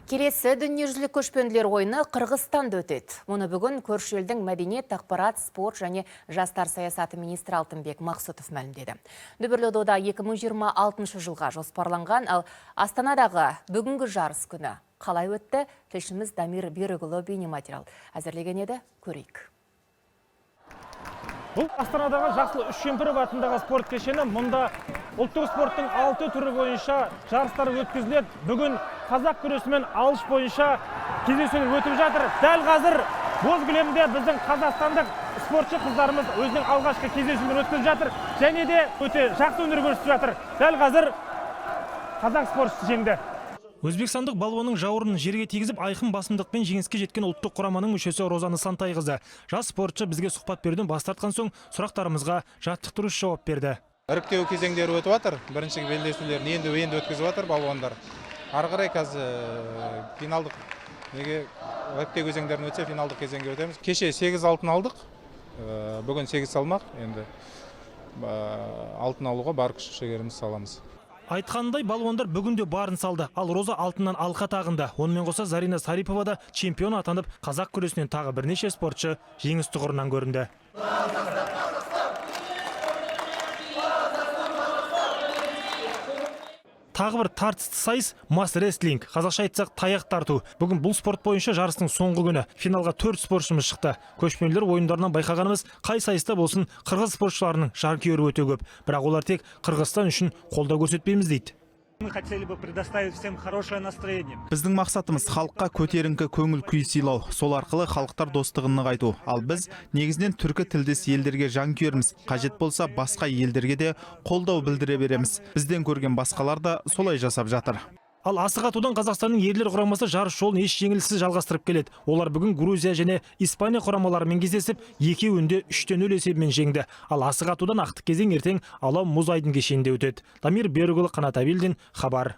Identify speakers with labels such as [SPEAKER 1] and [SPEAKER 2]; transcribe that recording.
[SPEAKER 1] Келесі дүниежүзілік көшпенділер ойыны Қырғызстанда өтеді. Мұны бүгін көрші елдің мәдениет, ақпарат, спорт және жастар саясаты министрі Алтынбек Мақсұтов мәлімдеді. Дүбірлі дода 2026 жылға жоспарланған, ал Астанадағы бүгінгі жарыс күні қалай өтті? Тілшіміз Дамир Берікұлы бейнематериал әзірлеген еді, көрейік.
[SPEAKER 2] Бұл Астанадағы Жақсылық Үшкемпіров атындағы спорт кешені. Мұнда ұлттық спорттың 6 түрі бойынша жарыстар өткізіледі. Бүгін қазақ күресі мен алыш бойынша кездесулер өтіп жатыр. Дәл қазір боз кілемде біздің қазақстандық спортшы қыздарымыз өзінің алғашқы кездесуін өткізіп жатыр және де өте жақсы өнер көрсетіп жатыр. Дәл қазір қазақ спортшысы жеңді. Өзбекстандық балуанның жауырынын жерге тигізіп, айқын басымдықпен жеңіске жеткен ұлттық құраманың мүшесі Роза Нысантайқызы. Жас спортшы бізге сұхбат беруден бас тартқан соң, сұрақтарымызға жаттықтырушы жауап берді.
[SPEAKER 3] Іріктеу кезеңдері өтіп жатыр. Бірінші белдесулерін енді өткізіп жатыр балуандар. Ары қарай қазір финалдық неге іріктеу кезеңдерін өтсе, финалдық кезеңге өтеміз. Кеше 8 алтын алдық. Бүгін 8 салмақ. Енді алтын алуға бар күш жігерімізді саламыз.
[SPEAKER 2] Айтқанындай, балуандар бүгінде барын салды. Ал Роза алтыннан алқа тағынды. Онымен қоса Зарина Сарипова да чемпион атанып, қазақ күресінен тағы бірнеше спортшы жеңіс тұғырынан көрінді. Тағы бір тартысты сайыс мас рестлинг, қазақша айтсақ таяқ тарту. Бүгін бұл спорт бойынша жарыстың соңғы күні. Финалға 4 спортшымыз шықты. Көшпенділер ойындарынан байқағанымыз, қай сайыста болсын қырғыз спортшыларының жанкүйері өте көп. Бірақ олар тек Қырғызстан үшін қолдау көрсетпейміз дейді.
[SPEAKER 4] Мы хотели бы предоставить всем хорошее настроение.
[SPEAKER 5] Біздің мақсатымыз халыққа көтеріңкі көңіл күй сыйлау, сол арқылы халықтар достығын нығайту. Ал біз негізінен түркі тілдес елдерге жанкүйерміз. Қажет болса басқа елдерге де қолдау білдіре береміз. Бізден көрген басқалар да солай жасап жатыр.
[SPEAKER 2] Ал асық атудан Қазақстанның ерлер құрамасы жарыс жолын еш жеңіліссіз жалғастырып келеді. Олар бүгін Грузия және Испания құрамаларымен кездесіп, екеуінде 3-0 есебімен жеңді. Ал асық атудан ақтық кезең ертең Алау мұз айдын кешенінде өтеді. Дамир Берікұлы, Қанат Әбілдин, Хабар.